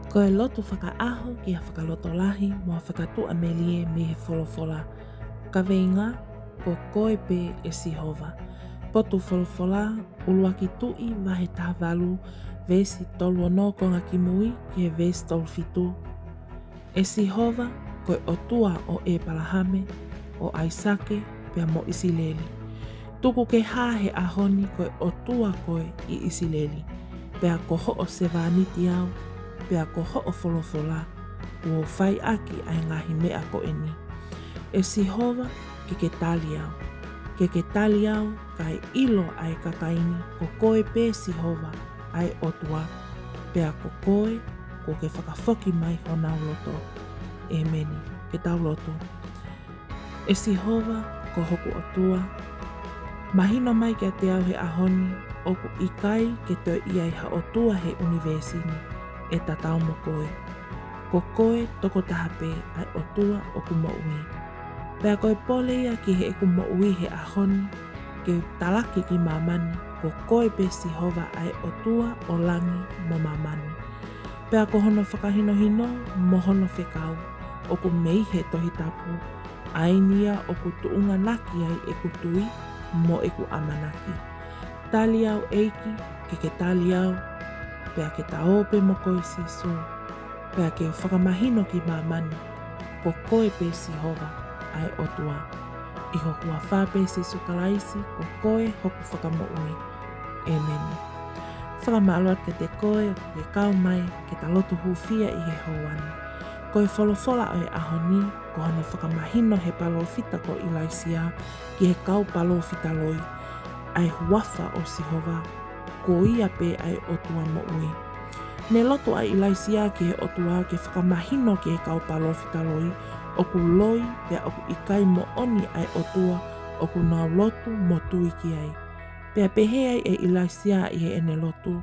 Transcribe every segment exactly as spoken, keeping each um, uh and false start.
Ko e lotu fakaʻaho ki ha fakalotolahi mo ha fakatuʻamelie mei he folofola. Kaveinga: Ko Koe Pē ʻe Sihova. Potu folofola, ʻUluaki Tuʻi vahe taha valu, veesi tolu ono konga kimui ki he veesi tolu fitu. ʻE Sihova, ko e ʻOtua ʻo ʻĒpalahame, ʻo ʻAisake, pea mo ʻIsileli, tuku ke hā he ʻaho ni ko e ʻOtua koe ʻi ʻIsileli, pea ko hoʻo sevāniti au, pea ko hoʻo folofola kuo u fai ʻaki ʻa e ngaahi meʻa ko eni. ʻE Sihova, ke ke tali au, ke ke tali au, kae ʻilo ʻa e kakai ni ko Koe Pē Sihova ʻa e ʻOtua, pea ko Koe kuo ke fakafoki mai honau loto. ʻĒmeni. Ke tau lotu. ʻE Sihova, ko hoku ʻOtua, mahino mai kiate au he ʻaho ni ʻoku ʻikai ke toe ʻi ai ha ʻOtua he ʻunivēsi ni ʻe tatau mo Koe. Ko Koe tokotaha pē ʻa e ʻOtua ʻoku moʻui. Pea ko e pole ia ki heʻeku moʻui he ʻaho ni, ke u talaki ki māmani ko Koe Pē Sihova ʻa e ʻOtua ʻo langi mo māmani. Pea ko hono fakahinohino mo hono fekau ʻoku mei he Tohi Tapu, ʻa eni ia ʻoku tuʻunganaki ai ʻeku tui mo ʻeku ʻamanaki. Tali au ʻEiki, ke ke tali au, pea ke ta ō pē mo Koe Sīsū, pea ke u fakamahino ki māmani ko Koe Pē Sihova ʻa e ʻOtua. ʻI ho huafa pē Sīsū Kalaisi, ko Koe hoku Fakamoʻui. ʻĒmeni. Fakamālō atu kiate koe ʻoku ke kau mai ke ta lotu hūfia ʻi he houa ni. Ko e folofola ʻo e ʻaho ni, ko hono fakamahino he palōfita ko ʻIlaisiā ki he kau palōfita loi, ʻa e huafa ʻo Sihova, ko ia pē ʻa e ʻOtua moʻui. Ne lotu ʻa ʻIlaisiā ki he ʻOtua ke fakamahino ki he kau palōfita loi ʻoku loi pea ʻoku ʻikai moʻoni ʻa e ʻOtua ʻoku nau lotu mo tui ki ai. Pea pehē ai ʻe ʻIlaisiā ʻi heʻene lotu,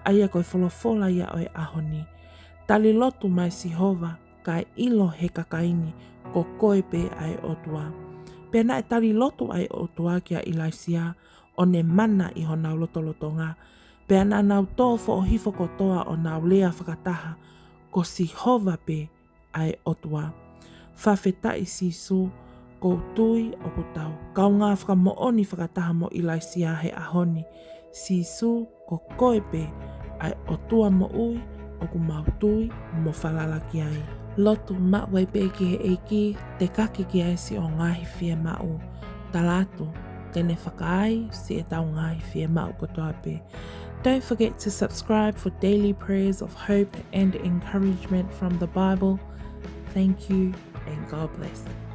ʻa ia ko e folofola ia ʻo e ʻaho ni: Tali lotu mai Sihova, kae ʻilo he kakai ni ko Koe pē ʻa e ʻOtua. Pea naʻe tali lotu ʻa e ʻOtua kia ʻIlaisiā, ʻo ne mana ʻi honau lotolotonga. Pea naʻa nau tō foʻohifo kotoa ʻo nau lea fakataha, Ko Sihova pē ʻa e ʻOtua. Fakafetaʻi Sīsū, ʻoku ou tui ʻoku tau kaungā fakamoʻoni fakataha mo ʻIlaisiā he ʻaho ni. Sīsū, ko Koe pē ʻa e ʻOtua moʻui ʻoku mau tui mo falala ki ai. Lotu maʻu ai pē ki he ʻEiki, tekaki ki ai siʻo ngaahi fiemaʻu. Tala atu te ne fakaai siʻetau ngaahi fiemaʻu kotoa pē. Don't forget to subscribe for daily prayers of hope and encouragement from the Bible. Thank you and God bless.